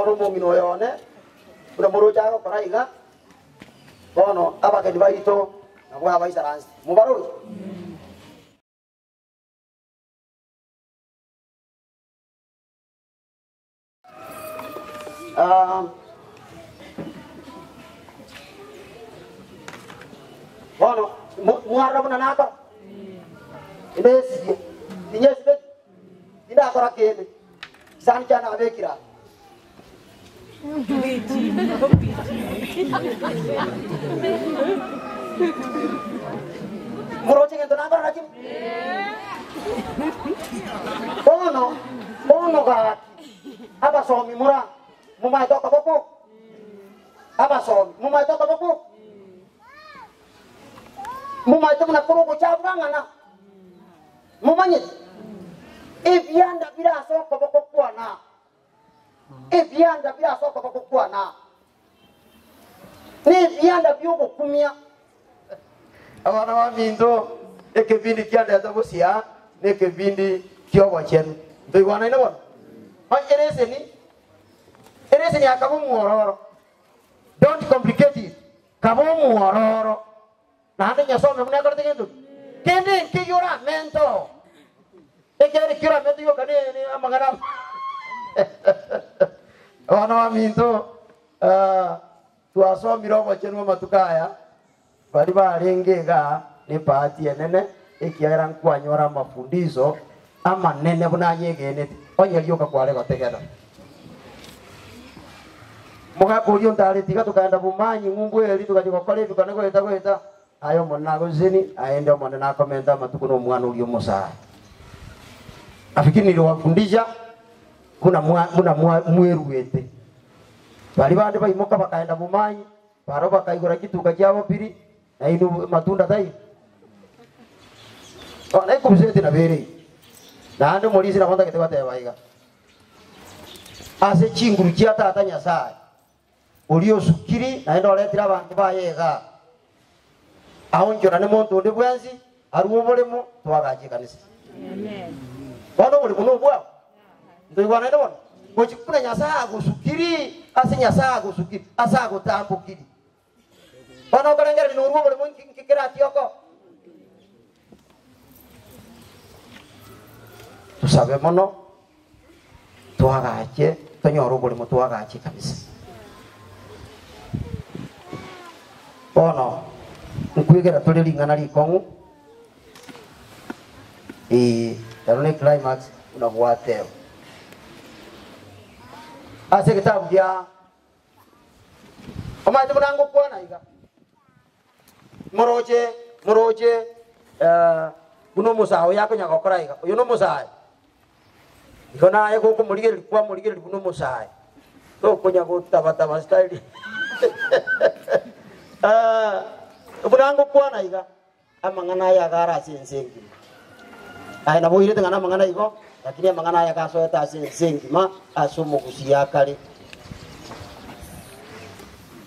Bono omong'ina oyo one, buna moroche agokora iga, bono abageni baito nabwo abaisaransete. Mobaroche? Ah, bono mo- mwarora buna nakora inesirie tinyesibeti tindakora kende chisani chiane nabekire aa. Moroche egento nakora nakio? Bono, bono gaki, abasomi mora, momaete okoboko oko? Abasomi, momaete okoboko oko? Momaete buna kore ogochabu ang'ana? Momanyete? Ebianda bire ase okoboko kwane aa, ebianda bire ase okoboko kwane aa, nebianda bi'ogokumia. Abana baminto, ekebindi kiandete bosio aa nekebindi ki'obochenu. Ntoigwanaine bono? Onye ereseni, ereseni akaba omwororo. Don't complicate it. Kaba omwororo. Naende nyesome buna ekorete gento ki? Kende nkeyio oramente oo. Ekiagera ekio oramente gioka ne ne amang'ana ama. Abana baminto, ah, Twasomire obochenu amatuko aya, baria barenge igaa nebahati enene, ekiagera nkwanyora amafundiso amanene buna anyegenete, onye rioka kware gotegerera. Omogaka oria ontareti iga tokaenda bomanyi ng'umbu eri togachia gokora ebikone goeta goeta, aye Omonene agoseseni, aende Omonene akomente amatuko na omwana oria omosae. Nafikiri niliwafundisha buna mwa buna mwa mweruete. Baria bande baimoka bakaenda bomanyi, barabwo bakaigora chituka chiabo piri, na inwe matunda taiyo. Bono ekuruseti nabo ere eyio. Naende omorisia nabo ntagete goteba iga, ase chinguru chia Tata Nyasae, oria osukiri naende oretire abanto baye igaa, aonchorane monto onde bwensi, arue oboremo, toagache ekanisa. Bono oboremo nobwao. Ntoigwanaine bono? Gochia buna Nyasae agosukiri, ase Nyasae agosukiri, ase agotambokiri. Bono okorengereria norue oboremo nki nki keratie oko? Tosabe mono, toagache, tonyore oboremo toagache ekanisa. Bono, nkwegera tore ring'ana rikong'u, ee, ero ne climax buna gwateba. Ase egetabu gia Omanyete buna ngokwana iga, moroche, moroche eh, buna omosae oyo akonya gokora iga, oyo nomosae. Igo naye gokomorigereria kwamorigereria buna omosae, tokonya gotabataba style Ah, buna ngokwana iga, amang'ana aya iga are ase ense engima. Aye nabo oirete ng'a namang'ana igo, lakini amang'ana aya gasoete ase ense engima ase omogusii akare.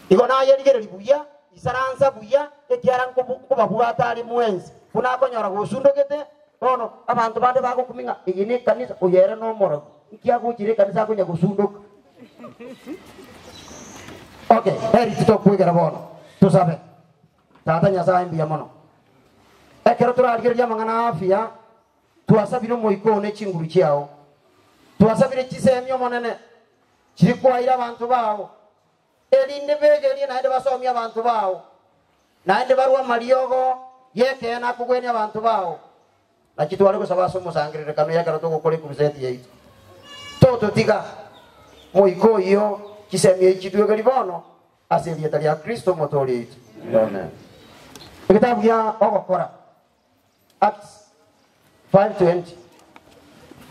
Igo nayerigereria buya, isaransa buya, ekiagera nkobabwata are mwensi, buna akonyora gosundogete, Bono abanto bande bagokumia ng'a eye nekanisa, oyo ere nomorogi, inki agochire ekanisa akonya gosundoka? Okay, eri titokwegera bono, tosabe. Tata Nyasae mbuya mono. Ekero torarigererie amang'ana a afya, twasabire Omoika oo ne chinguru chiao. Twasabire chisemi Omonene, chiria kwaeire abanto bao, erinde begerie naende basomie abanto bao, naende barue amariogo y'ekeene akogwenia abanto bao. Naki tware gosaba ase omosangererekano ekero togokora ekuruseti yaito. Tototiga Moika oyio chisemi echi chitwegerie bono ase erieta ria Kristo Omotooria oito. Amen. Egetabu gia Ogokora, Acts 5:20,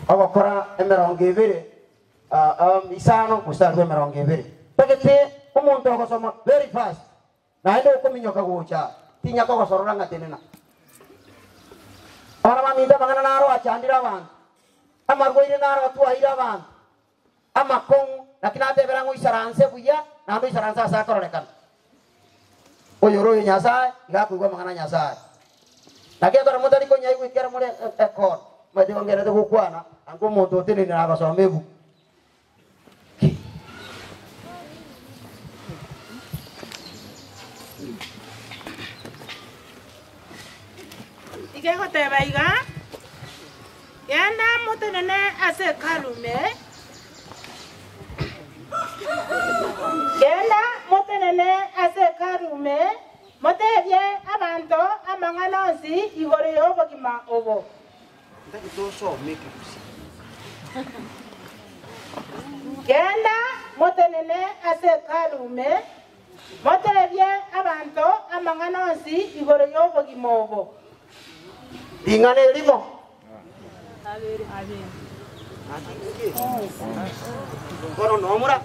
Ogokora emerongo ebere isano mstari bw'emerongo ebere. Tagete omonto ogosoma very fast, naende okominyoka gocha, tinya kogosorora ng'a tenena. Abana baminto amang'ana naro achandire abanto, amarwaire naro atwaire abanto, amakong'u, naki natebera ng'a oisaranse buya, naende oisaranse ase akororekana. Oyore oyo Nyasae, iga akoigwa amang'ana a Nyasae. Naki ekero motari konyaigwa ekero more ekono, omanyete igo ngenderete gokwana, anga omonto otenenire agosoma ebuku. Ki? Nigo egoteba iga, Genda motenene ase Hekalu ime, genda motenene ase Hekalu ime, motebie abanto amang'ana onsi igoro y'obogima obo. Genda motenene ase Hekalu ime, Motebie abanto amang'ana onsi igoro y'obogima obo. Ring'ana erimo. Bono nomura?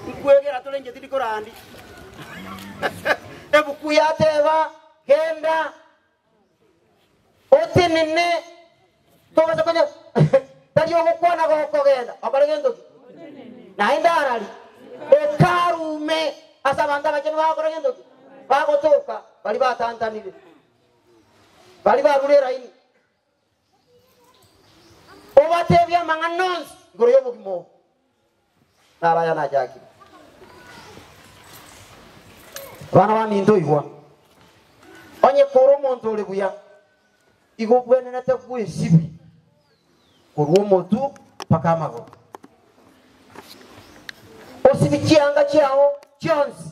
Nkwegera tore inche tindi korandi. Ebuku yateba, Genda otenene tobasa konya tari ogokwana gokogenda okore gento ki naende arari ekarume ase abanto abachenu bagokora gento ki bagotoka bari batantanire bari barure eraini obatebie amang'ana onsi igoro y'obogima obo Naro aya nachakire. Abana baminto igwa, onye kore omonto ore buya, igo obwenerete gwesibia korwa omotu mpaka amagoro. Osibie chianga chiao chionsi,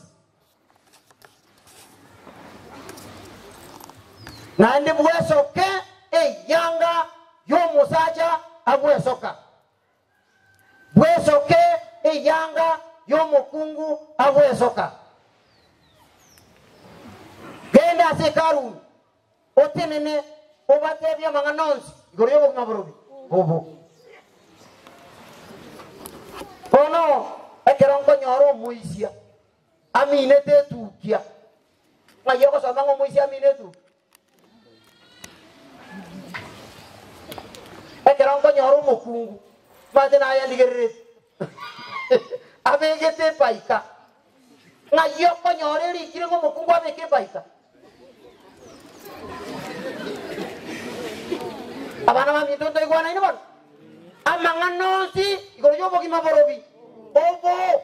naende bwesoke eyanga y'omosacha agwesoka. Bwesoke eyanga y'omokungu agwesoka. Genda ase Hekalu ime, otenene obatebie amang'ana onsi igoro y'obogima borobi obo. Bono ekero nkonyora omoisia aminete etukia, ng'ai ogosoma ng'a omoisia amine etukia? Ekero nkonyora omokungu, manyete nayendigereretie, abegete ebaika, ng'ai okonyora erikire ng'a omokungu abeke ebaika? Abana baminto ntoigwanaine bono? Amang'ana onsi igoro y'obogima borobi obo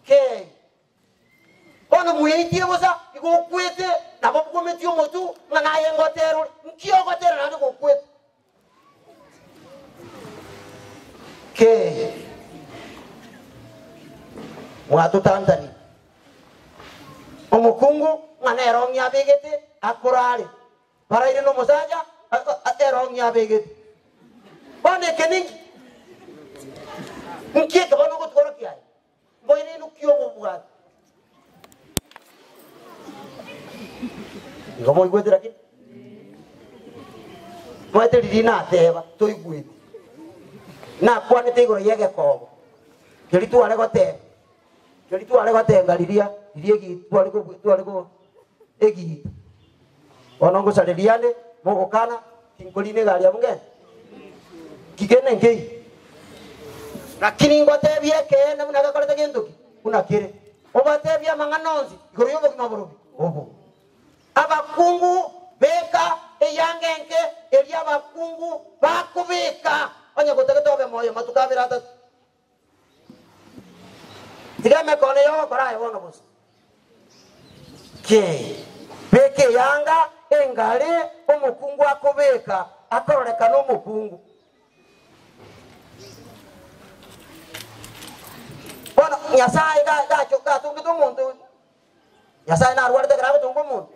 kei. Bono mweitie bosa, igo okwete, nabo bwometie omotu, ng'a naye ngotera ore. Nki ogotera naende gokwete? Kei, mwatotantanire. Omokungu ng'a nere ong'e abegete akorare, baraire nomosacha ere ong'e abegete. Bono eke ninki? Nki eke bono ogotwara kiaye? Mboirinu ki obobwate? Igo moigwete lakini? Mwaete riria nateba toigweti. Nakwanete igoro y'egekobo keria tware goteba, keria tware gotenga riria riria egi tware ko tware ko egiita. Bono ngosareria ande, mogokana, tinkorina egari abwo ngende. Ki kende nkeiyo. Lakini ngotebie ekeene buna gekorete gento ki? Buna kere. Obatebie amang'ana onsi igoro y'obogima borobi obo. Abakungu beka eyanga enke eria abakungu bakobeka onye gotagete obe moyo matuko abere atato. Tiga emekono eye ogokora aye bono bosa. Ki? Beka eyanga engare omokungu akobeka akororekana omokungu. Bono Nyasae ga- gacho gatongete omonto, Nyasae narwarete ekero agotonga omonto.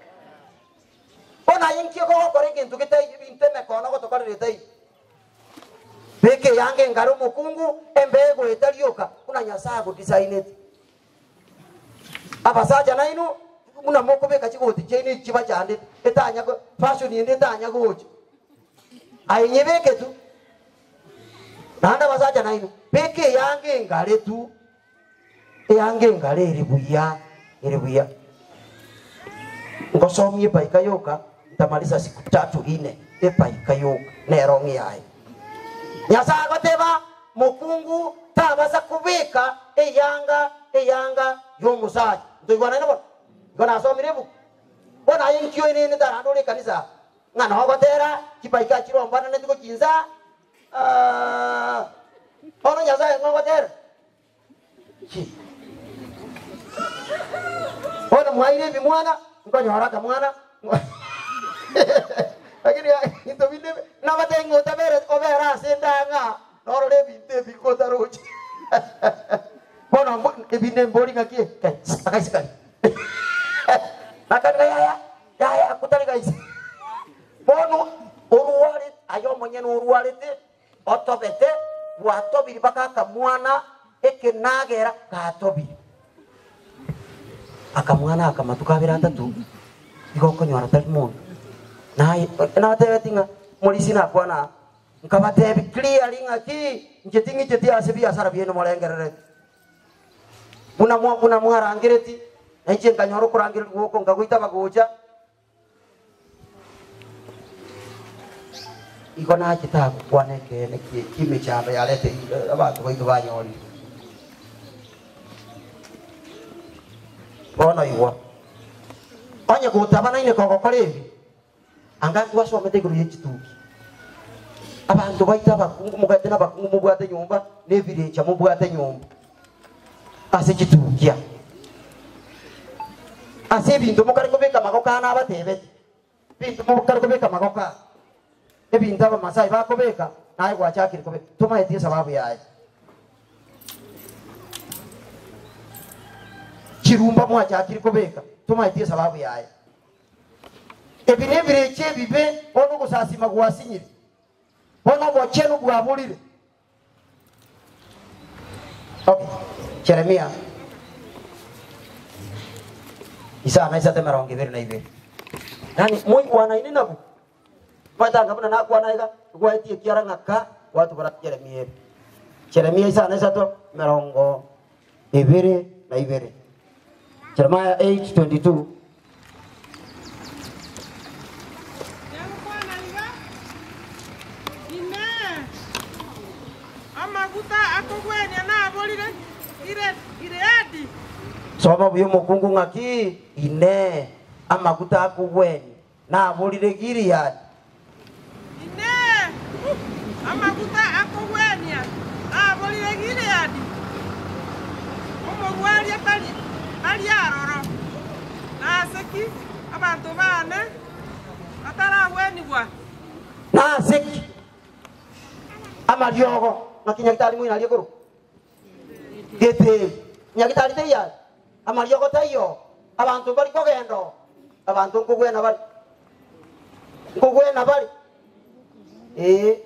Bono aye nki ogokora egento getaiyo ebinto emekono ogotokorera etaiyo? Beka eyanga engare omokungu, embe egoeta rioka, buna Nyasae agodesaineti. Abasacha nainwe, buna mokobeka chigoti chiaino echi chibachandete, etanya go fashion ende etanya gocha. Aye nyebeke tu. Naende abasacha nainwe, beka eyanga engare tu, eyanga engare ere buya, ere buya. Ngosomie ebaika yoka, ntamaliza siku tatu ine, ebaika yoka, nero ng'a yaye. Nyasae agoteba, Mokungu tabasa kobeka eyanga eyanga y'omosacha. Ntoigwanaine bono? Igo nasomire ebuku. Bono aye nki oenenete arande ore ekanisa aa? Ng'a nogotera chibaika chirombananeti gochia inse aa? Aah! Bono Nyasae ng'a ogotera? Ki? Bono mwaire ebimwana, nkonyora akamwana. Lakini ebinto binde nabatebie ng'a otabere obere ase endang'a norore ebinto ebi otaroche. Bono mbo ebinde mbori ng'aki kai akaisi kari nakani yaya yaya akutari gaisi. Bono orware aye omonyene orwarete otobete gwatobiri mpaka akamwana ekenagera gatobire. Akamwana aka amatuko abere atato igo okonyora tari monto. Naye nabatebetie ng'a morisia nakwana aa, nkabatebia clearly ng'aki inche ting'icheti ase biasara biaino morengerereti. Buna mwa buna mwarangereti, na inche nkanyora okorangererigwa oko nkagoita abagocha. Igo nachete aa gokwana ekeene kie ki'emechando yarete abanto baito banyorire. Bono igwa, onye gotabanaine kogokora ebi, anga ntwasomete igoro ye chituki. Abanto baito abakungu mogaete nabakungu mobwate nyomba, na ebirecha mobwate nyomba. Ase chitukia, ase ebinto mokare kobeka amagoko aa nabatebeti, ebinto mokare kobeka amagoko aa, ebinto Abamasai bakobeka, naye gwachakire kobeka, tomaeti esababu yaye. Chirumba mwachakire kobeka, tomaeti esababu yaye. Ebi nebirecha ebibe, bono ogosasima gwasinyire, bono obochenu bwaborire. Okay. Jeremia isano isato emerongo ebere na ibere. Yani moigwanaine nabwo. Mwatanga buna nakwana iga, gwaetie ekiara ng'a ka gwatubora Jeremia ere. Jeremia isano isato emerongo ebere na ibere. Jeremiah 8:22. Yagokwana iga, Inee! Amaguta akogwenia naborire Gileadi? Soma buya omokungu ng'aki, Inee! Amaguta akogwenia naborire Gileadi? Inee! Amaguta akogwenia naborire Gileadi? Omorwaria tari tari aroro? Nase ki abanto baane bataragwenigwa? Nase ki amariogo naki nyagitari moino aria korwa Geteri? Nyagitari teiyo aria, amariogo taiyo, abanto mbari kogenda oo, abanto nkogwena bare. Nkogwena bare, ee,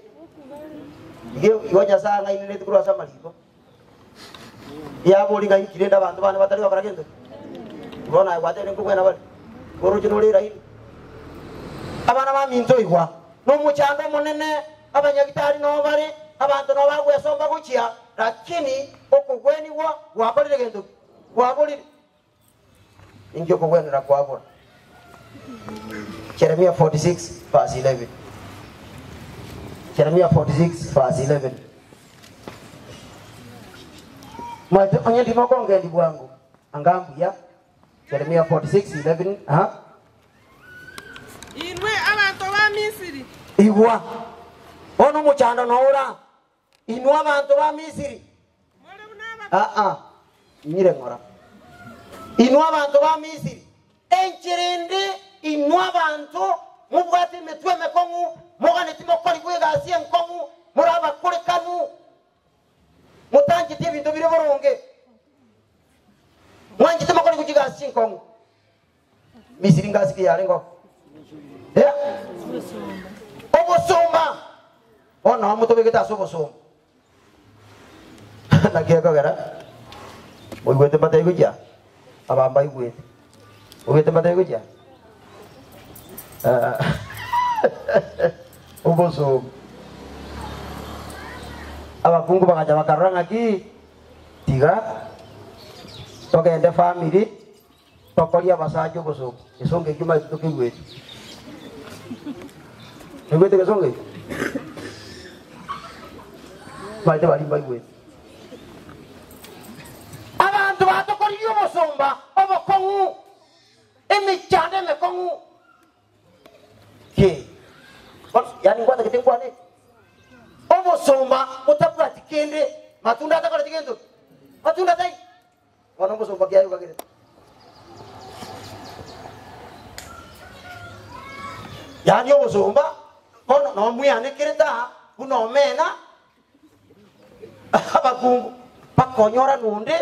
igo igo Nyasae ang'aineretie korwa ase amariko. Riabori ng'a inki rende abanto bane batari gokora gento ki? Bono aye gwatebire nkogwena bare, oroche nore eraini. Abana baminto igwa, nomochando omonene, abanyagitari noo bare, abanto noo bagwesomba gochia, lakini okogwenigwa gwakorire gento ki? Kwaborire. Ninki okogwenera kwabora? Jeremia 46 verse 11. Jeremia 46 verse 11. Mwaete onye ndimo okongendi bwango anga mbuya. Jeremia 46 11. Aha. Inwe abanto ba Misiri. Igwa, bono omochando noora. Inwe abanto ba Misiri, aa, nyire ng'ora. Inwe abanto ba Misiri, enchera ende inwe abanto mobwate emetwe emekong'u, moganeti mokorigwe egasi enkong'u, more abakorekanu, motancheti ebinto bire boronge, mwanchete mokorigwe chigasi chinkong'u. Misiri ngasi ki yarenge oo? Eh? Obosomba. Bono nao motobegete ase obosomba. Naki ekogera moigwete mbatebie gochia aba mbaigwete. Moigwete mbatebie gochia Ah, obosomba. Abakungu bagacha bakarora ng'aki tiga togende family Tokoria abasacha obosomba, gesongo ekio omanyete tokeigwete. Noigwete gesongo ekio? Omanyete baria mbaigwete. Abanto batokoririe obosomba obokong'u, emechando emekong'u. Ki? Bono, yaani nkwatagete nkwane eki? Obosomba botabwati kende, matunda atakoreti gento ki? Matunda taiyo. Bono omosomba ki ayokagerete? Yaani obosomba, bono nomweanekerete aa buna omena abakungu bakonyora nonde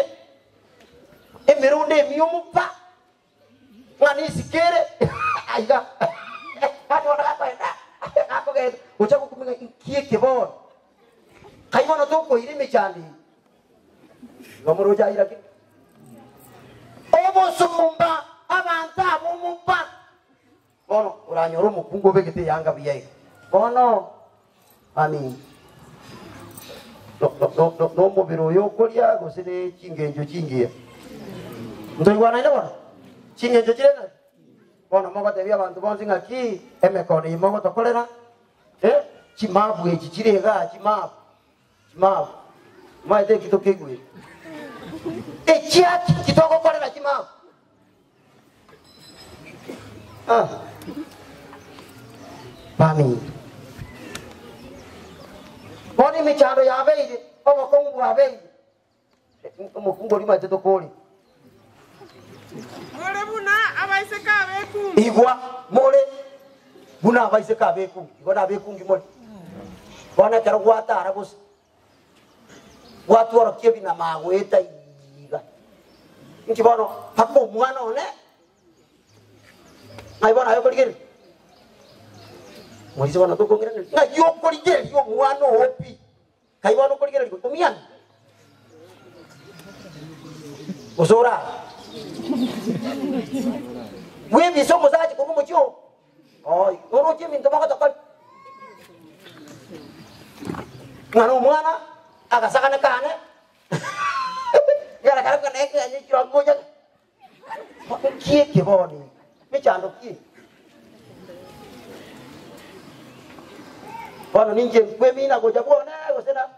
emerondo emiomo pa, ng'a nisike ere aiga yaani bono gakoenda gakogenda gocha gokumia ng'a inki eke bono, kai bono tokoira emechando eye. Igo moroche aira ki? Obosomba abanto abomo pa. Bono oranyore omokungu obegete eyanga buya iga. Bono, amin. Nomobere oyo okoria gose ne chingencho chingiya. Ntoigwanaine bono? Chingencho chire ng'aki? Bono mogotebia abanto bonsi ng'aki emekono eye mogotokorera, eh, chimabu echi chire igaa, chimabu, chimabu. Omanyete eki tokeigwete? Echiaki titogokorera chimabu. Ah. Baminto. Bono emechando yabeire, obokong'u bwabeire. Omokungu oria omanyete tokore. More buna abaiseke abekungi. Igwa, more buna abaiseke abekungi. Igo nabekungi more. Bono ekero gwatara gose Gwatworokia ebinama agoeta iga. Inki bono mpaka omwana one ng'ai bono aye okorigereria? Moise bono tokong'iraneria ng'ai okorigereria omwana oo pi? Kai bono okorigereria omiani? Gose orare? Bwebise omosacha korwa omochie oo? Oi, noroche ebinto bagotokoria? Ng'a nomwana agasagane kane, gara kare buna ekirongo ngocha nki eke bono iga? Mechando ki eye? Bono ninche nkwemina gocha bwone gose na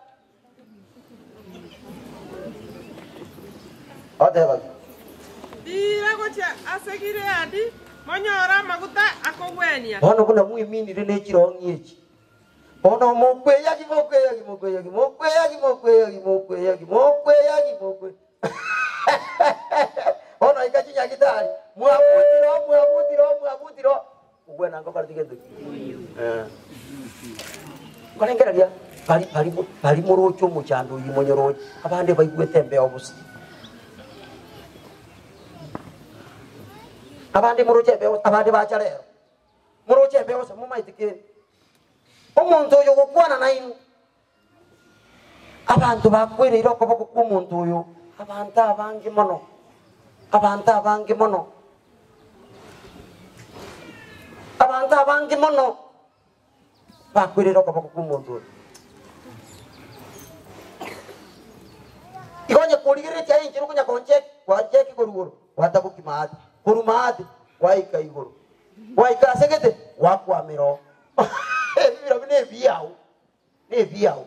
Oteba ki? Riire gochia ase Gileadi, monyore amaguta akogwenia. Bono buna mweminire ne chirong'i echi, bono mokweyagi, mokweyagi, mokweyagi, mokweyagi, mokweyagi, mokweyagi, mokweyagi, mokwe Bono ika chinyagitari, mwabutire oo, mwabutire oo, mwabutire oo. Ogwena ngokoreti gento ki? Eh. Nkorengereria bari bari bari moroche omochando oyio monyoroche, abande baigwete embeo bosa. Abande moroche embeo, abande bacha rero. Moroche embeo bosa momaete kende. Omonto oyo ogokwana nainwe, abanto bakwereire okoboko kw'omonto oyo, abanto abange mono, abanto abange mono, abanto abange mono bakwereire okoboko kw'omonto oyo. Igo onye korigereretie aye enchera okonya goncheki, gwancheki korwa igoro, gwatabokia maate, korwa maate gwaika igoro, gwaika ase gete gwakwamera oo. Ebi birobio nebiao, nebiao.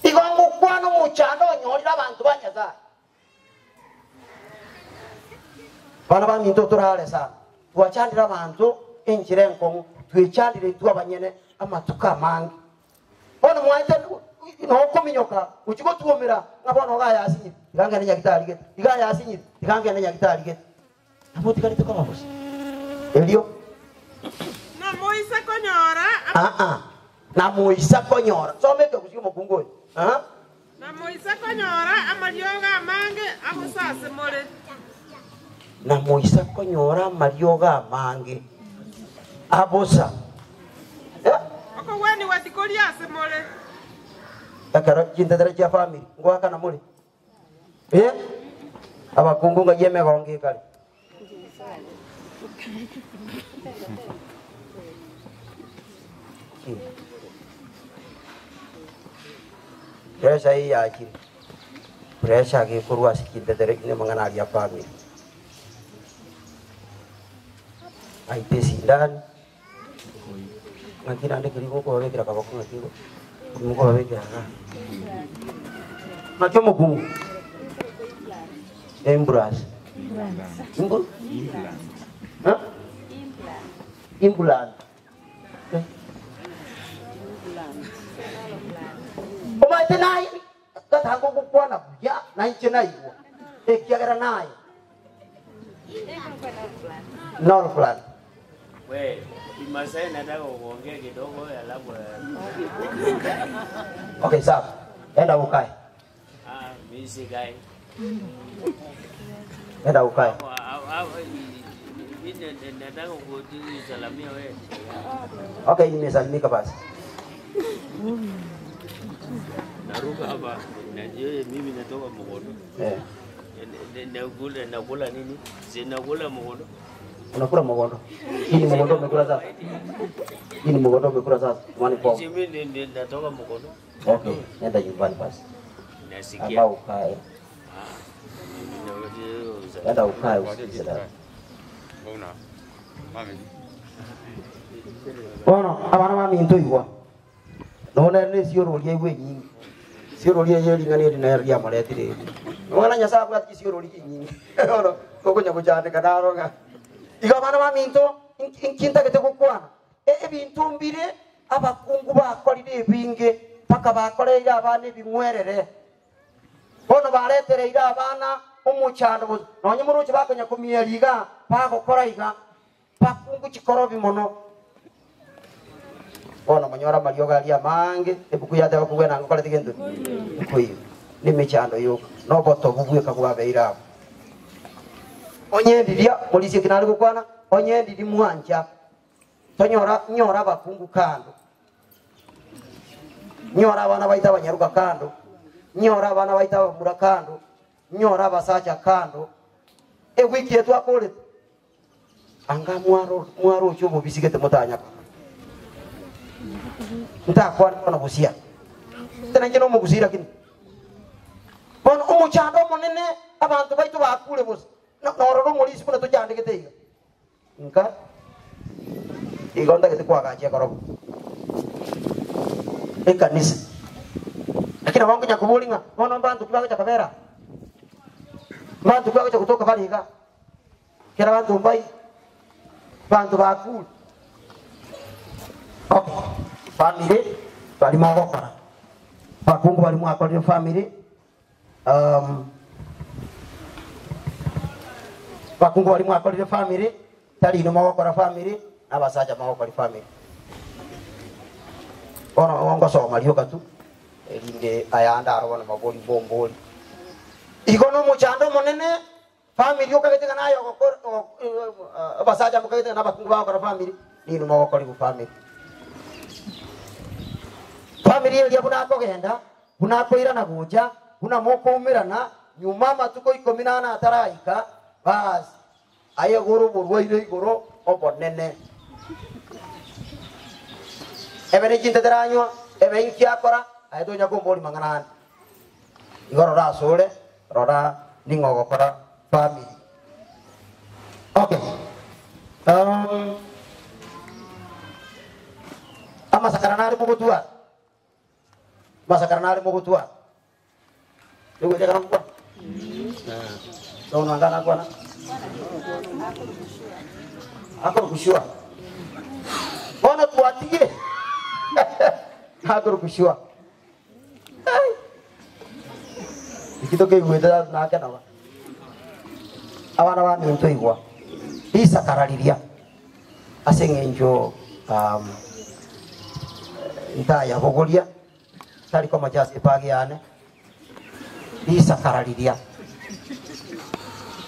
Igo ngokwana omochando onyorire abanto ba Nyasae. Bana baminto torare sana, twachandire abanto enchera enkong'u, twechandire intwe abanyene amatuko amange. Bono mwaete nokominyoka gochia gotwomera ng'a bono iga ayasinyire, tiga ngende nyagitari gete, iga ayasinyire, tiga ngende nyagitari gete. Nabo otigarete koba bosa. Erio. Namoise konyora. Aa, namoisa konyora. Soma ekegusi omokungu oyo. Aha. Namoise konyora amariogo amange abosa ase more. Namoisa konyora amariogo amange abosa. Eh? Okogwenigwa tikori ase more. Ekero chintetera chia family ngoakana more. Eh, abakungu ng'ai emegongo ekare. Pressure eye yachire, pressure gekorwa ase chintetere ime amang'ana aria family. Aite esindani, ng'aki naende keria gokobabekera kaboko ng'aki igo, mokobabekera igaa. Ng'aki omokungu? Embulance. Imbu? Eh? Implant. Eh. Omanyete naye gatanga ogokwana buya nainche naigwa ekiagera naye Northland. We, Kimasai nataka kuongea kidogo alafu Okay, sawa. Enda ukae. ah, mimi sikai. Enda ukae. Hapo, hapo, hapo, mimi nataka kusalamia wewe. Okay, nimesalimika basi. Naruka hapa, najua mimi natoka Mugondo. Eh. Nakula nakula nini? Si nakula Mugondo. Unakula mogondo. Hii ni mogondo umekula sasa. Hii ni mogondo umekula sasa. Mwani kwa. Si mimi natoka Mugondo. Okay, nenda nyumbani basi. Nasikia. Ama ukae. Nenda ukae usikize dada. Bono abana ba minto igwa. None ne ciururia igwe nyingi. Ciururia yering'ania ri nayo riamoretire. Mwana Nyasaye abwati ciururia nyingi. Bono tokonya guchandika naroga. Igo abana ba minto nkintagete gukwana. Ebintu mbire abakungu bakorire ebinge paka bakoreire abana ebing'werere. Bono baretereire abana omochando bosi. Nonye moroche bakonya kumieri iga bagokora iga bakungu chikorobi mono. Bono monyora marioga aria mange ebuku yateba kugwena ngokorete gento koiyo ni mechando yoka nobotobu bweka bwabeire abo onyendiria polisi kinari gukwana onyendiri mwanja tonyora nyora abakungu kando nyora abana baita abanyaruka kando nyora abana baita abamura kando nyora abasacha kando ewiki yetu akorete anga mwaro mwaro ucio mubisigete mutanyaka ntakwana bona busia tena nje nomugusira kini bono omuchando omunene abantu baitu bakure bosi norora omorisi buna tochandegete iga nka igo ndagete kwagachia korobo ekanisa lakini abangu nyakubuli ng'a bono mbantu kibagocha kabera mbantu kibagocha kutoka bari iga kera bantu mbai bantu bakure. Okay, family barimo gukora bakungu barimo akorire family bakungu barimo akorire family tari ino magokora family n'abasaja magokora family bono ngosoma rioka tu erinde ayanda arobona magori bombori igo no muchando munene family ukagete nayo gokora abasaja mukagete n'abakungu bagokora family nino magokora family family eria buna akogenda buna akoirana gocha buna mokoumĩrana nyuma matuko ikumi na ana ataraika basi aye goro borwaire igoro obonene ebe nĩ chinteteranywa ebe inkiakora aye tonya kombori mang'ana ande igoro rasure rora ning'ogokora family. Okay, amasakara nari mugutua masakara nari mugutua nigweteka nakukwana nonanga nakwana akorukushua bono twatigire akorukushua ikito keiguite nakenaga abana ba minto igwa risakarariria ase eng'encho ntayabogoria tari komocha ase epagi yane risakarariria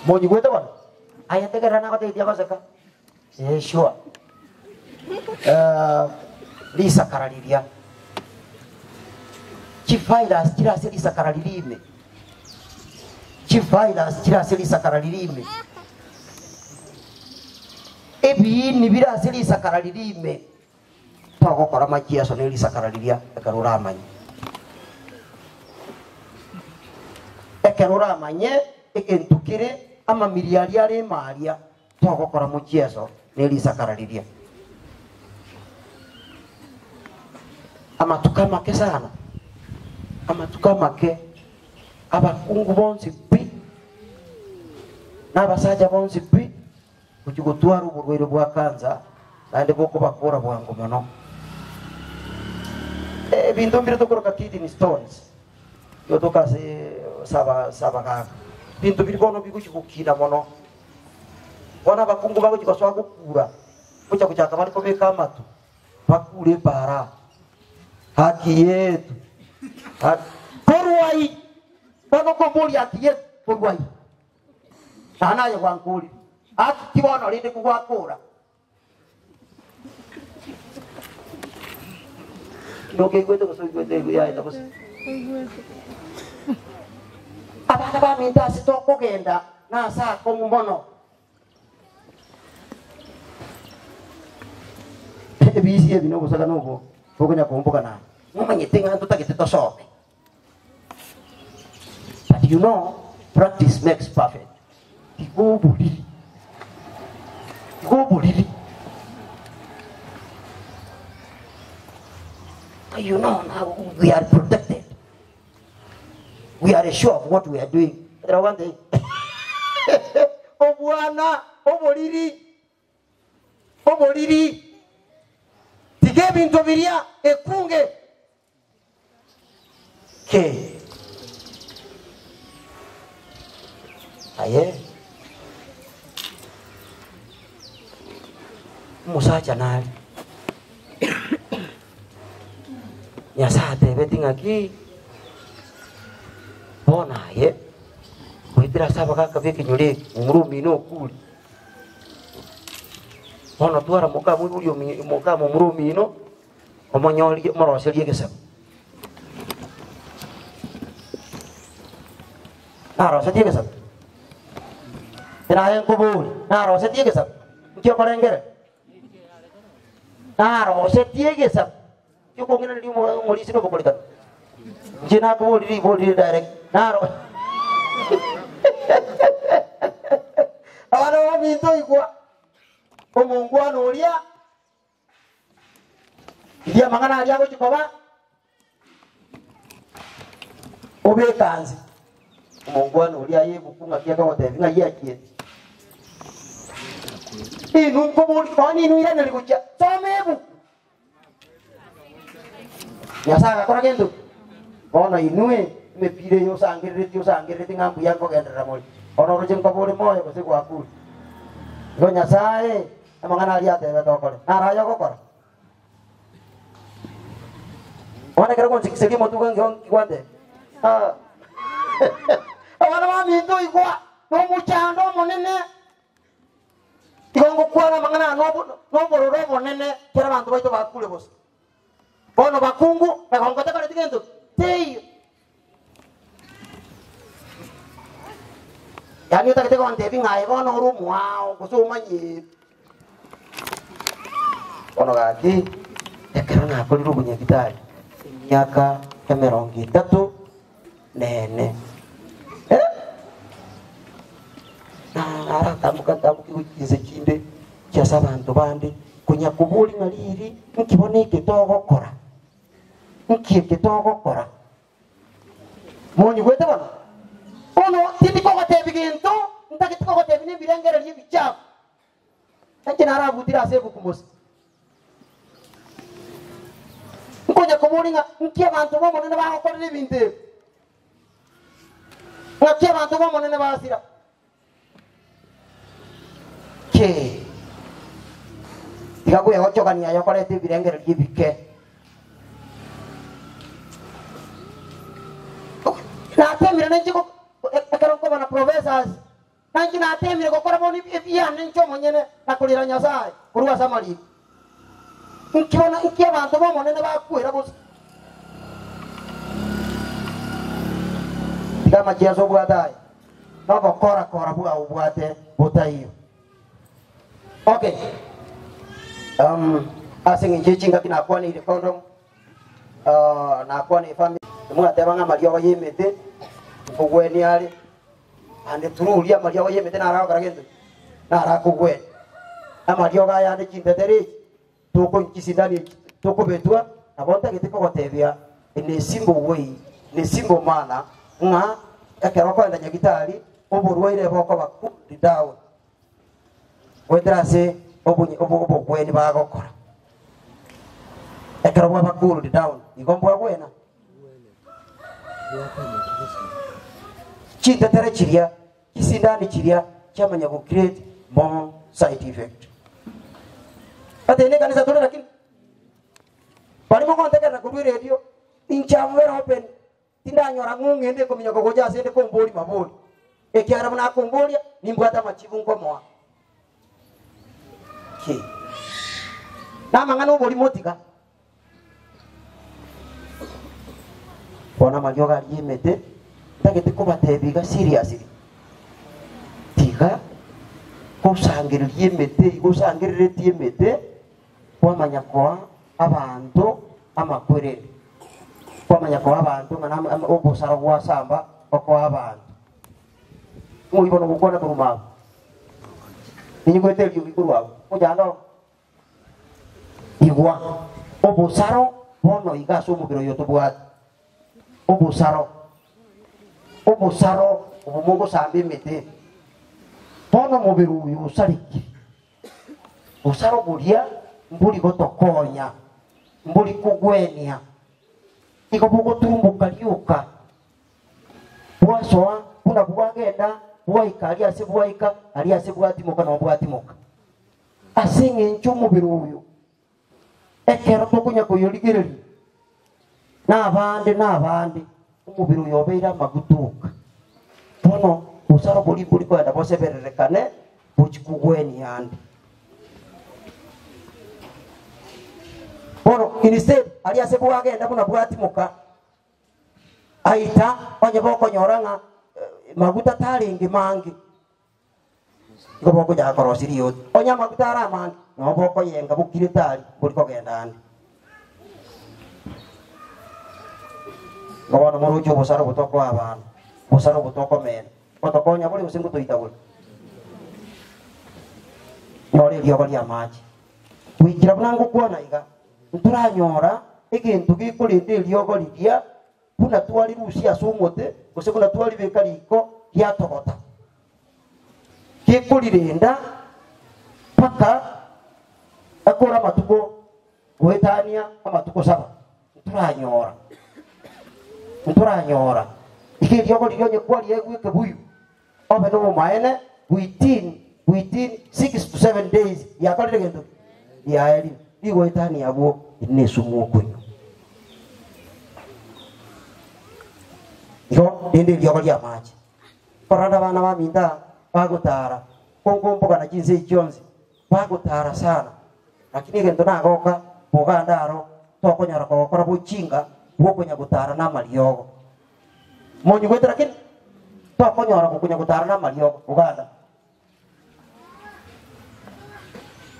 monyigwete bono aye tegerera nagoteithia goseka eh sure risakarariria chivirus chirase risakara ririme chivirus chirase risakara ririme ebiini birase risakara ririme togokora machiaso ne risakara riria ekero oramanye ekero oramanye egento kere amamiri aria are maria togokora mochieso ne risakara riria amatuka make sana amatuka make abakungu bonsi pi n'abasaja bonsi pi kuchigutwara oborwaire bwa kansa naende bokobakora bwango mono ebinto mbire tokoroka kidney stones igo tokase saba saba gaka binto biri bono biguchi gukina mono bono abakungu bagochi gosoa gokura Gocha gochaka bare kobeka amato, bakure epaara, Haki yetu, haki. Korwa ai, bagokoboria haki yetu, korwa ai. Naende aye gwankorire, haki ki bono rende kogwakora? Nokeigwete gose oigwete yaye gose? Abana baminto ase tokogenda nase akong'u mono. Ebisi ebi nobosaga nobo bokonya komboka naye. Momanyete ng'a ntotagete tosome. But you know, practice makes perfect. Tiga oboriri. Tiga oboriri. You know, now we are protected. We are sure of what we are doing. Obwana, oboriri, oboriri. Tiga ebinto biria ekunge. Ki? Aye, omosacha nare, Nyasae atebeti ng'aki, bono aye, goetera ase abagaka b'ekenyoro eke, momura omino okure, bono twara moka moibori omi moka momura omino. Omonyorie, omoroserie egesaku. Narosetie egesaku? Naye nkoborie, narosetie egesaku? Nki okorengera? Narosetie egesaku? Nki okong'iraneria omo- omorisia na obokorikani? Inche nakoborie ribori rire direct, naro Abana baminto igwa, omongwana oria Rigia amang'ana aria agochia koba, obeke anse. Omongwana oria aye ebuku ng'aki akogotebia ng'ai achiete. Inwe nkoboria, bono inwe iraneri gochia, soma ebuku. Nyasae agakora gento ki? Bono inwe emepira eye osangereretie osangereretie ng'a mbuya nkogenderera more, bono oroche nkoba ore moyo gose gwakure. Igo Nyasae amang'ana aria atebete okore, naro aye ogokora. Bono ekero ogonsikiseria omotwe gwa nkio nki gwantebia? Ah. Abana baminto igwa, nomochando omonene. Igo ngokwana amang'ana aya nobororo obonene, kera abanto baito bakure bosa. Bono bakungu, megongo tekoreti gento ki? Teiyo. Yaani otagete gontebia ng'a aye bono ore omoao gose omanye. Bono gaki, ekero nakorire obonyagitari emiaka emerongo etato na ene, eh, naratamboka ntamboke gochia chinse chinde chiase abanto bande, konya koboria ng'a riri nki bono eke togokora, nki eke togokora? Monyigwete bono? Bono tindi kogotebia gento, ntagete kogotebia nebirengererio ebichafu. Inche narabutire ase ebuku Musa. Nkonya koboria ng'a nki abanto b'Omonene bagokorera ebinto ebi? Ng'aki abanto b'Omonene basira? Ki? Tiga kwegochogania aye okoreta ebirengererio ebike. Natemire nainche ekero nkoba na professors Na inche nateemire gokora bono ebiane inche omonyene na korera Nyasae korwa ase amariiko. Inki bono inki abanto b'Omonene bakwera bosa? Tiga amachiaso obwate aye, na obokora-kora bwao obwate botaiyo. Okay. Um, ase eng'encho ye chingaki nakwaneire condom, uh, nakwaneire family, mwateba ng'a amariogo y'emete nkogwenia are, Naende tururia amariogo y'emete naragokora gento ki? Narakogwenia. Amariogo aya ande chintetere echi tokonywa chisindani echi tokobetwa, nabo ntagete kogotebia in a simple way, in a simple manner, ng'a ekero okoenda nyagitari oborwaire bokoba cooled down goetera ase obonye obo obogweni bagokora. Ekero bwaba cooled down, igo mbwagwena. Chintetere chiria, chisindani chiria chiamanya go create more side effect. Ati ne kanisa tore lakini bari mogontegerera korwa eredio inche am very open tindanyora ng'o ng'ende kominyoka gocha ase ende kombori mabori ekiagera buna akomboria nimbwate amachibu nkomoa ki namang'ana oborimo tiga Bono amariogo aria emete ntagete kobatebia iga seriously, tiga gosangereria emete igo osangereretie emete kwamanya koa abanto amakwereri, kwamanya koa abanto ng'a na obosaro gwasamba okoa abanto. Ng'o bono gokwana korwa mabo? Ninyigwete eriogi korwa abwo, mochando. Igwa, obosaro bono iga ase omobere oyo tobwate, obosaro, obosaro obo mogosamba emete, bono omobere oyo osarekire. Obosaro boria mbori gotokonya, mbori kogwenia, igo bogoturumboka rioka, bwasoa buna bwagenda bwaika aria ase bwaika, aria ase bwatimoka nabo bwatimoka. Ase engencho omobere oyo, ekero tokonya koyorigereria, na abande na abande, omobere oyo obeire amaguta oka. Bono bosaro boria mbori kogenda bosebererekane bochie kogwenia ande. Bono instead aria ase bwagenda buna bwatimoka, aita onye bokonyora ng'a maguta tarenge mange. Igo bokochaka korosia rioti. Onye amaguta are amange, nabo bokoyenga bokirete aria, mbori kogenda ande. Igo bono moroche obosara obo tokoa abana, obosara obo tokomena, ngotokonya bore gose ngotoita bore? Nyora eriogo ri'amache. Goikera buna ngokwana iga, ntoranyora egento gekorenda eriogo riria buna twarirusia ase omote, gose buna twaribeka riko riatogota, gekorirenda mpaka ekore amatuko goetania amatuko saba, ntoranyora, ntoranyora. Iga eriogo riria onye kwariegwa ekebuyu, obe nobomaene within, within 6 to 7 days riakorire gento ki? Riaerire. Rigoetania abwo eri nesumu okonywa. Igo rende eriogo ri'amache. Korende abana baminto aa bagotara, konkombogana chinse echi chionsi, bagotara sana. Lakini egento nagoka boganda aro tokonyora kogokora bochinga bwokonya gotara namariogo. Monyigwete lakini tokonyora gokonya gotara namariogo boganda.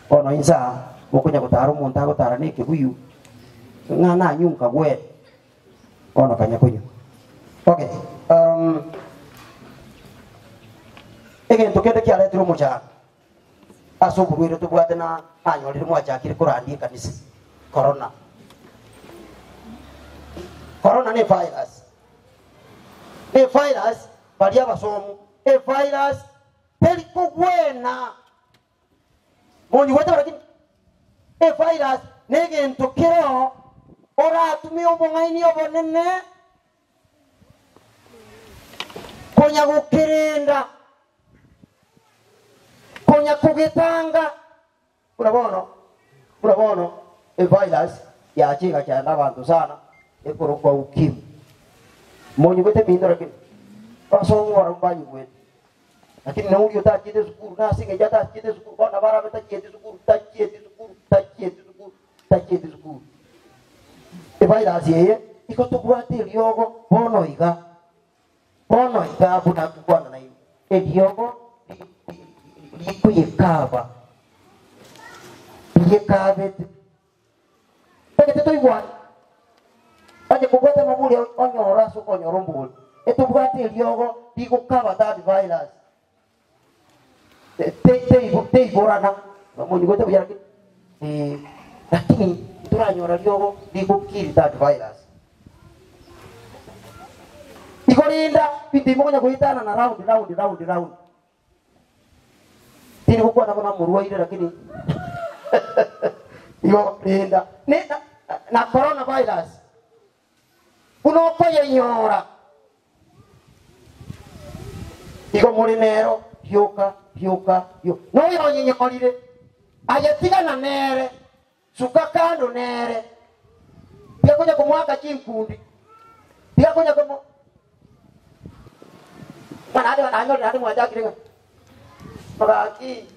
Bono inse aa, mokonya gotara omonto agotara nekebuyu, ng'a nanywe nkagwere, bono kanya konywa. Okay, um, egento kende kiaretire omochando ase oborwaire tobwate na nanyorire mwachakire korandia ekanisa, corona. Corona ne virus, ne virus baria abasomu, e virus teri kogwena. Monyigwete lakini e virus negento keroo oratumie obong'aini obonene konya gokerenda konya kogetanga buna bono buna bono e virus yacha egachanda abanto sana ekorokwa ukimwi monyigwete minto lakini abasongo barabwo mbanyigwete lakini noria otachiete esukuru nase eng'encho atachiete esukuru bono nabo arabe tachieti esukuru tachieti esukuru tachieti esukuru tachieti esukuru e virus eye igo tobwate eriogo bono iga bono iga buna ngokwana nainwe eriogo rikoyekaba riyekabete tagete toigwane onye kobwate amaburi onyora ase okonyora ombori etobwate eriogo rigokaba that virus teiborana monyigwete buya lakini lakini ntoranyora riogo rigokill that virus igo rinda binto imokonya goetana na round round round round tiri gokwana buna morwaire lakini igo rinda ne na, na coronavirus buna okoyenyora igo muri nero rioka rioka rioka noyonyenyorire ayetigana nere. Suka kando nere, tiga konya komoaka chinkundi, tiga konya komo ng'a naende nanyore naende mwachakire ng'a gaki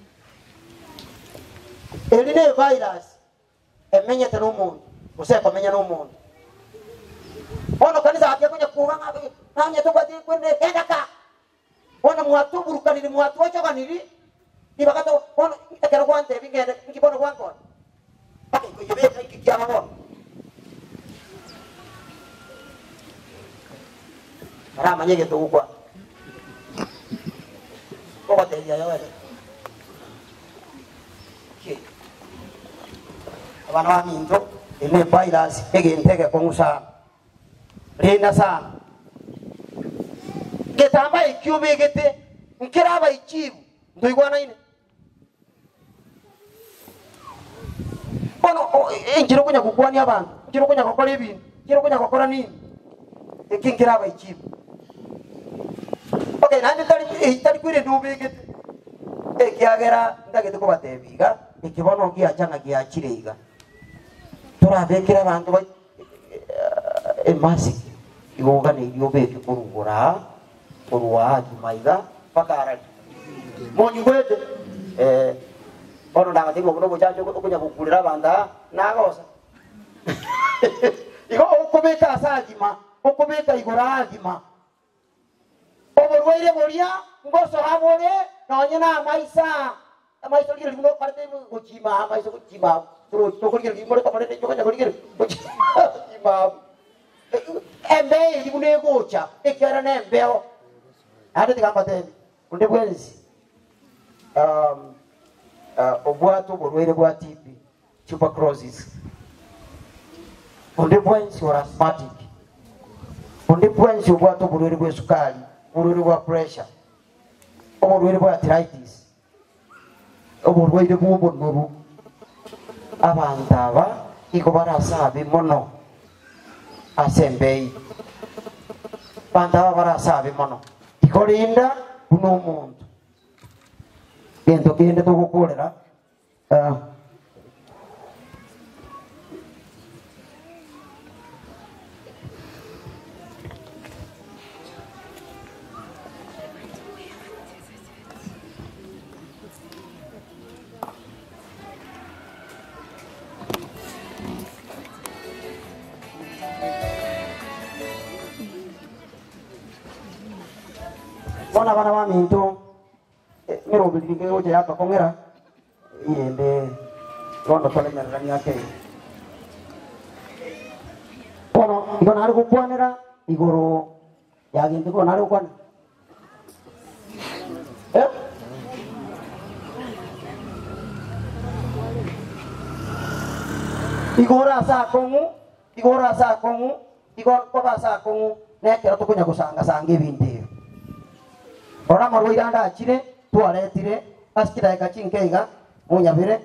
eri ne evirus emenyete na omonto gose ekomenya na omonto. Bono kanisa gaki ekonya koba ng'a nonye tobwati ekwende genda ka. Bono mwatoburukaniri, mwatwochoganiri, ribaga to bono ekero gwantebia ngende, inki bono gwankonya? Mpaka ikoyebeka inki kiaba bono? Baramanye egento ogokwana. Ogotebia aye oere. Ki? Abana baminto, eye ne virus, egento egekong'u sana. Renda sana. Getambaa ekio obegete nkere abaichibu, ntoigwanaine? Bono enchera okonya gokwania abanto, enchera okonya gokora ebinto, enchera okonya gokora nini, eki nkere abaichibu. Okay, naende tari eyio tari kwerenda obegete, ekiagera ntagete kobatebia iga, eke bono giacha ng'a giachire iga. Torabekere abanto bai. Emasiki igo oganeirie obeke korwa igoro aa, korwa aa nyuma iga mpaka arari. Monyigwete? Eh, bono ndagatebia ng'a obo nobochache okonya gokurera abanto aa, nagosa. Igo okobeka ase agima, okobeka igoro aa agima. Oborwaire boria ngosoa bore nonye namaiso aa, amaiso rigereria buna okorete gochima aa, amaiso gochima abwo, torochi tokorigereria more komorende inche okonya korigereria gochima abwo. Embeo eria buna egocha, ekiagera nembeo. Naende tiga ngotebi, onde bwensi obwate oborwaire bwa TB, tuberculosis, onde bwensi ore asthmatic, onde bwensi obwate oborwaire bw'esukari, oborwaire bwa pressure, oborwaire bwa arthritis, oborwaire bw'obonoru, abanto aba igo bare ase abe mono ase embei. Abanto aba bare ase abe mono. Igo rinda buna omonto. Gento kende togokorera Bono abana baminto, emeroberi nigo egocha yatokong'era, eyende bono toremereranie ake igo. Bono igo nare gokwanera igoro ya gento ki bono nare gokwanera? Eh? Igoro ase akong'u, igoro ase akong'u, igo koba ase akong'u, nekero tokonya gosanga-sanga ebinto ebi. Rora amarwaire ande achire, twaretire ase chidakika chinke iga, monyabere.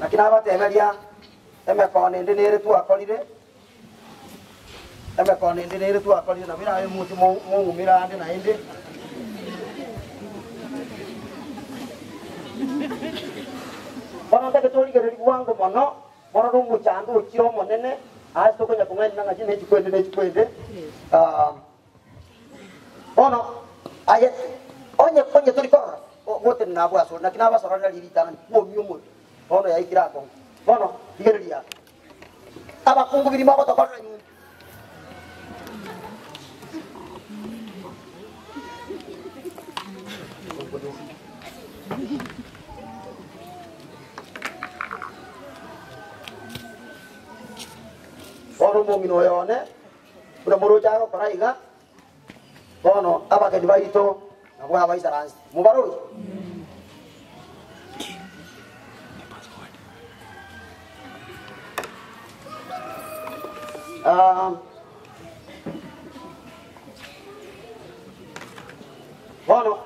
Naki nabateberia, emekono ende nere twakorire, emekono ende nere twakorire, nabo erabe moche mong'umere ande naende. Bono ntagete origereria bwango mono, Bono nomochando ochire omonene, aase tokonya kong'ainana ng'a ne chikwende ne chikwende. Bono aye onye onye tori korora gotenena abwo asore, naki nabasororera riria ritang'ani kwomia omotwe, bono yaikire akong'u. Bono rigereria abakungu birimo ogotokorera nyomba. Bono omong'ina oyo one, buna moroche agokora iga, bono abageni baito nabwo abaisaranse. Mobaroche? Ah, bono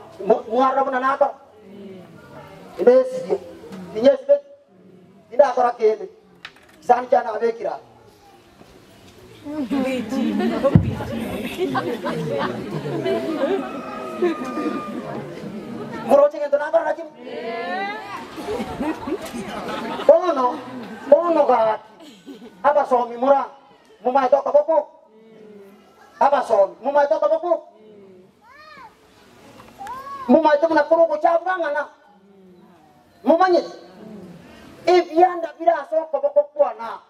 mwarora buna nakora Inesibie, tinyesibeti, tindakora kende, chisani chiane nabekire aa. Moroche gento nakora nakio? Bono, bono gaki, abasomi mora, momaete okoboko oko? Abasomi, momaete okoboko oko? Momaete buna kore ogochabuga ng'ana? Momanyete? Ebianda bire ase okoboko kwane aa,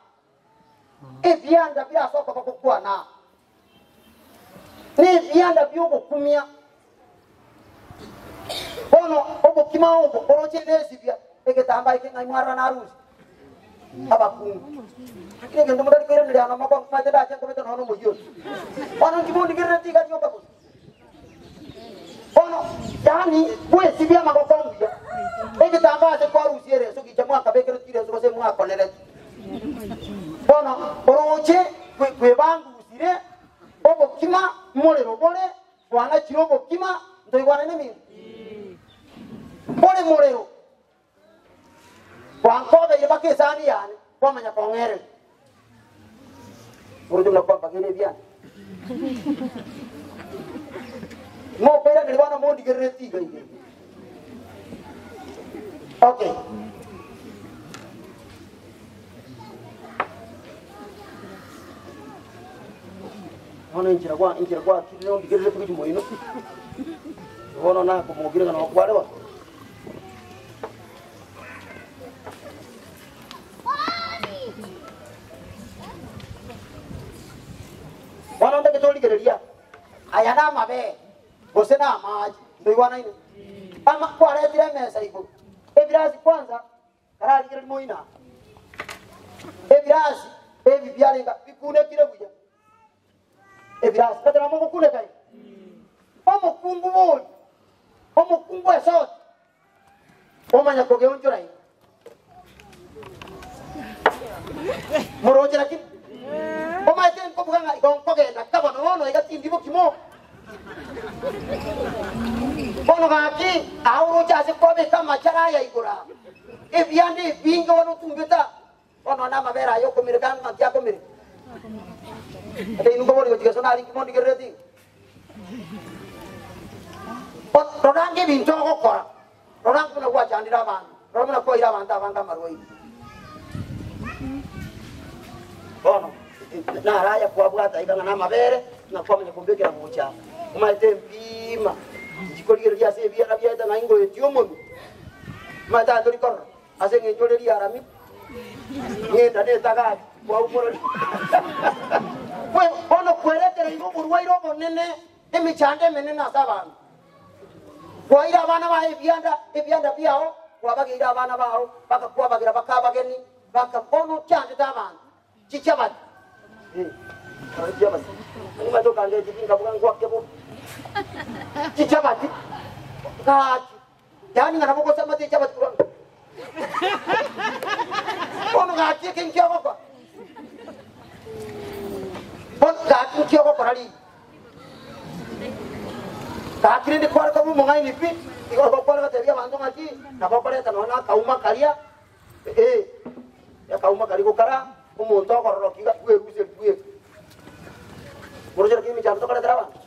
ebianda bire ase okoboko kwane aa, nebianda bi'ogokumia. Bono obokima obo oroche nesibia egetambaa eke ng'ai mwarora narusia abakungu. Lakini egento motari koiraneria ano amako maete ndache nkobete nonya nomoyio oyo. Bono inki mondigerereti iga rioka gose? Bono yaani gwesibia amagoko mbuya egetambaa ase kwarusia ereso gicha mwakabekereti rireso gose mwakonereti. Bono oroche kwebangusire obokima morero bore Kwanachire obokima, ntoigwane neminto. Ore morero, gwankobeire mpaka esani yane, kwamanya kong'ereria. Oroche buna kwambageire ebiane. Mokoiraneria bono mondigereretie iga iga iga. Okay. Bono enchera gwa enchera gwakirire ondigererete gochia moino, bono nakomokire ng'a nokware bono. Bono ntagete origereria, aya namabere, gose namache, ntoigwanaine? Ama kwaretire emesa igoro, ebirasi kwanza Kararigererie moino aa, ebirasi ebi biarenga bikunekire buya, ebirasi batari mogokuneka iga. Omokungu bori, omokungu esoti, omanya kogeonchora iga. Moroche lakini omaete nkobuga ng'a igo nkogenda kabono bono iga tindi bokimo. Bono gaki, aa oroche ase kwabeka amachara aya igoro aa, ebianda ebinge bono otumbete aa, bono namabere aya okomereka ng'aki akomereka. Ata inwe nkobori gochia geso nari nki mondigerereti iga? Bono rora ange ebinto ogokora, rora ange buna gwachandire abanto, rora buna kwaeire abanto abange amarwaire. Bono naro aya kwabwata iga ng'a namabere, ng'a kwamanya kombekera gocha aa. Omanyete mpima, nchikorigereria ase ebiara biaete ng'a ingoetie omonwe. Omanyete aye tori korora, ase eng'encho ore riarami, ng'enda netagati, kwaumora Bono kweretereire oborwaire obonene, emechando emenene ase abanto. Kwaeire abana bao ebianda, ebianda biao kwabageire abana bao, bagakwabagera bakabageni, baka bono ochandete abanto chichabati. Eh, karore chichabati. Nimanyete okangechi tinkabuga ngwake bobe. Chichabati gaki. Yaani ng'a nabo gosama chichabati korwa Bono gaki eke nki ogokora? Bono gaki nki ogokora riria? Gaki rende kware koba omong'aini pi, igo kware gotebia abanto ng'aki, nabo okoreta nonya na akauma karia, ee, akauma karia gokara, omonto ogororoka iga bweruseria bweka. Moroche naki emechando tokoretera abanto?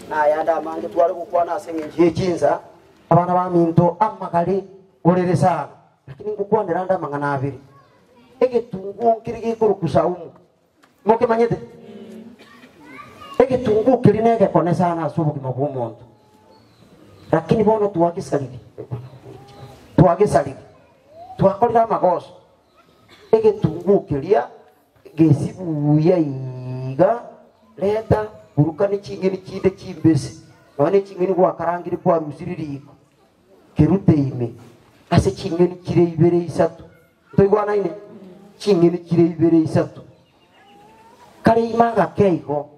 Na ayande amange tware gokwana ase eng'encho ye chinsa. Abana baminto amagare orere sana, lakini ngokwanera ande amang'ana abere. Egetunguo nkere gekorokwa saumu. Mokemanyete? Egetunguo keria negekone sana ase obogima bw'omonto. Lakini bono twagesariri, twagesariri, twakorire amagoso. Egetunguo keria gesibuya iga, reta burukani ching'eni chinde chimbese, nonya ne ching'eni gwakarangire kwarusirie riko, kerute ime ase ching'eni chire ibere isato. Ntoigwanaine? Ching'eni chire ibere isato. Kare ime agake igo,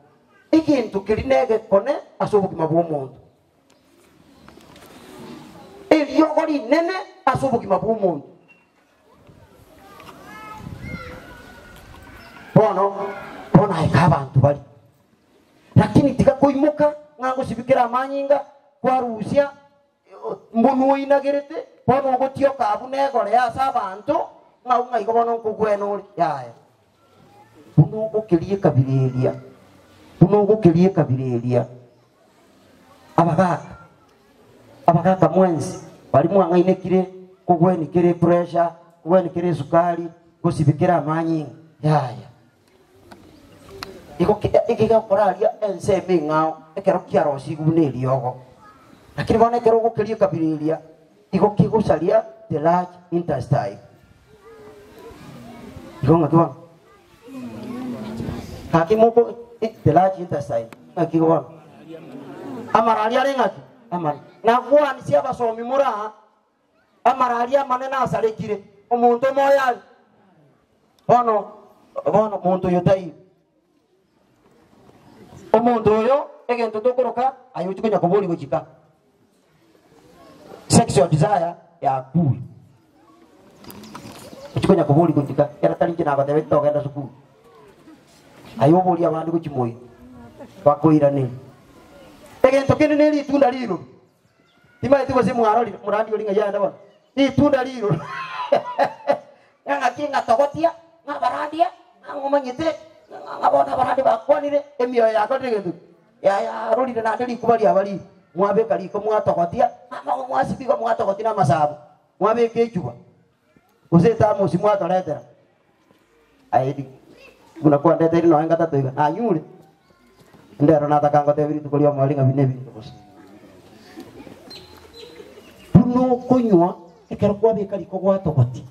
egento keria negekone ase obogima bw'omonto. Eriogo rinene ase obogima bw'omonto. Bono, bono aye abanto baria. Lakini tiga koimoka ng'a ngosibikera amanyinga, kwarusia Mbunwa oinagerete, bono ogotioka abwo negore ase abanto, ng'a ng'a igo bono nkogwena ore. Yaya. Buna ogokeria ekabira eria, buna ogokeria ekabira eria, abagaka, abagaka mwensi baria mwang'ainekire kogwenia kera epressure, kogwenia kera esukari, gosibia kera amanyinga, yaya. Igo ekegokora aria ensemo eng'ao ekero kiarosigwe buna eriogo. Lakini bono ekero ogokeria ekabira eria, igo kegosaria the large intestine. Igo ng'aki bono? Gaki moko the large intestine, ng'aki igo bono? Amara aria are ng'aki? Amara. Nagwanisia abasomi more aa, amara aria amanene asarekire, omonto omoyo aria. Bono, bono monto oyo taiyo. Omonto oyo egento tokoroka aye ochia konya koboria gochika. Sexual desire yakure. Ochia konya koboria gochika, ekero tari inche nagotebeti togenda sukuru. Aye oborie abande gochia moino, bakoiraneria. Egento kende ne ritunda rirobi. Timanyeti gose mwarorire, morandi oria ng'ai aende bono? Ritunda riroro. Ng'a ng'aki ng'atogotia, ng'a abarandia, ng'a ng'omanyete, ng'a bono abarandia bakwanire, emioyo yakorire gento ki? Yarorire naende rikuba riaba rire. Mwabeka riko mwatogotia, ng'a mwasibia igo mwatogotia na amasabo, mwabeka echuba, gose etamosi mwatoretera. Aye buna kwandeteire nonya ngatato iga, nanyure. Ndero nataka ngotebie rituko ri'omoerio ng'a buna ebinto bosa. Buna okonywa ekero kwabeka riko gwatogotia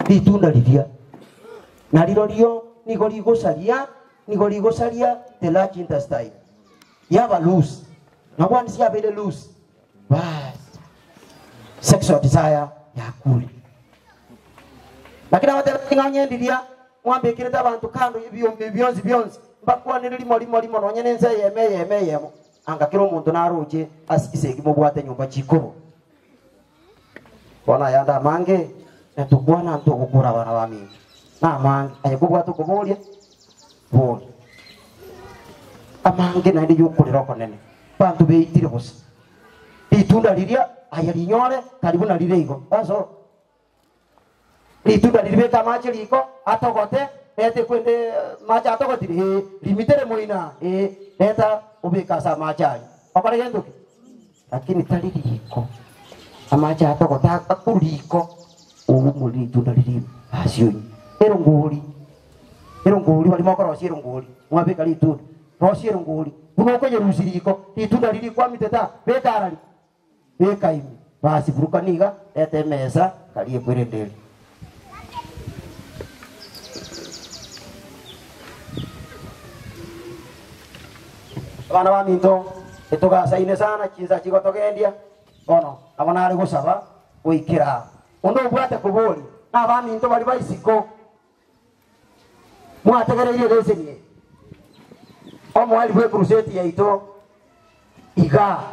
ritunda riria, na rirorio nigo rigosaria, nigo rigosaria the large intestine, yaba loose. Na once yabeire loose, baas, sexual desire yakure. Lakini abatebeti ng'a onye ndiria Mwambekerete abanto kando y'ebiombe ebi bionsi bionsi, mbakwanere rimo rimo rimo nonya nense eyemo eyemo eyemo, anga kera omonto naroche ase chisegi mobwate nyomba chikorwa. Bono ayande amange, na tokwana ntogokora abana baminto, namange, aye kobwate okoboria, boria. Amange naende y'okorera okonene, banto beitire bosa. Ritunda riria aye rinyore tari buna rire igo. Aso. Ritunda riria beka amache riko, atogote, reta ekwende amache atogotire, ee, rimitere moina, ee, reta obeke ase amache aria. Okore gento ki? Lakini tari riko. Amache atogota akorwa riko, oumore ritunda riria ime, ase onywe. Erongori, erongori baria mokorosia erongori, mwabeka ritunda, rosia erongori, buna okonyerusia riko, ritunda riria kwamitete aa, beka arari. Beka ime, basi burukania iga, reta emesa, karia ekwerende eria. Abana baminto, etogasaine sana chinsa chigotogendia, bono nabo nare gosaba goikera aa. Onde obwate koboria, nabaminto baria ba isiko, mwategereirie eleseni eye? Omoerio bw'ekruseti yaito igaa.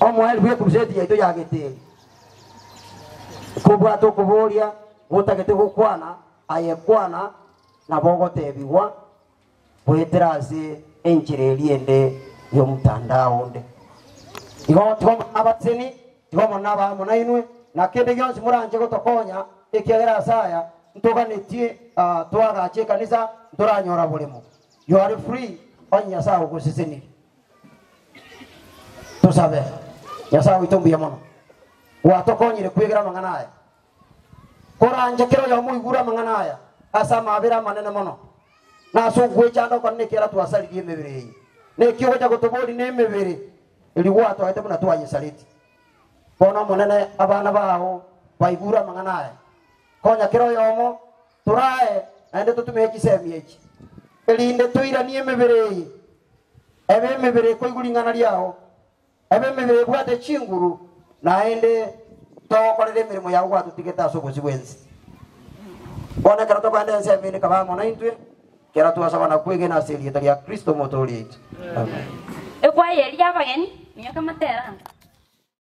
Omoerio bw'ekruseti yaito ya Geteri. Kobwate okoboria gotagete gokwana, aye kwana, nabo ogotebigwa goetera ase enchera eria ende y'omotandao onde. Igo tiga omonene abasesenie, tiga omonene abe amo nainwe, na kende gionsi moranche gotokonya, ekiagera ase aya ntoganetie toagache ekanisa ntoranyora boremo. You are free onye Nyasae ogosesenirie. Tosabe. Nyasae oito mbuya mono. Gwatokonyire kwegera amang'ana aya. Koranche kera oyomo oigure amang'ana aya ase amaabera amanene mono, na ase ogwechanda okonene ekiagera twasaririe emebere eye, na eki ogocha gotoboria nemebere eria gwatoete buna twayesaretie. Bono Omonene, abana bao baigure amang'ana aya. Konya kera oyomo torae naende totumie chisemi echi, erinde toiranie emebere eye ebe emebere ekoigwa ring'ana riao, Ebe emebere ebwate chinguru, naende togokorera emeremo yao gwatotigete ase obosio bw'ense. Bono ekero tokogenda ense emende kaba amo naintwe, kera twasaba na kwegena ase erieta ria Kristo Omotooria oito. Amen. Ekwaya eria y'abageni, minyoka matera.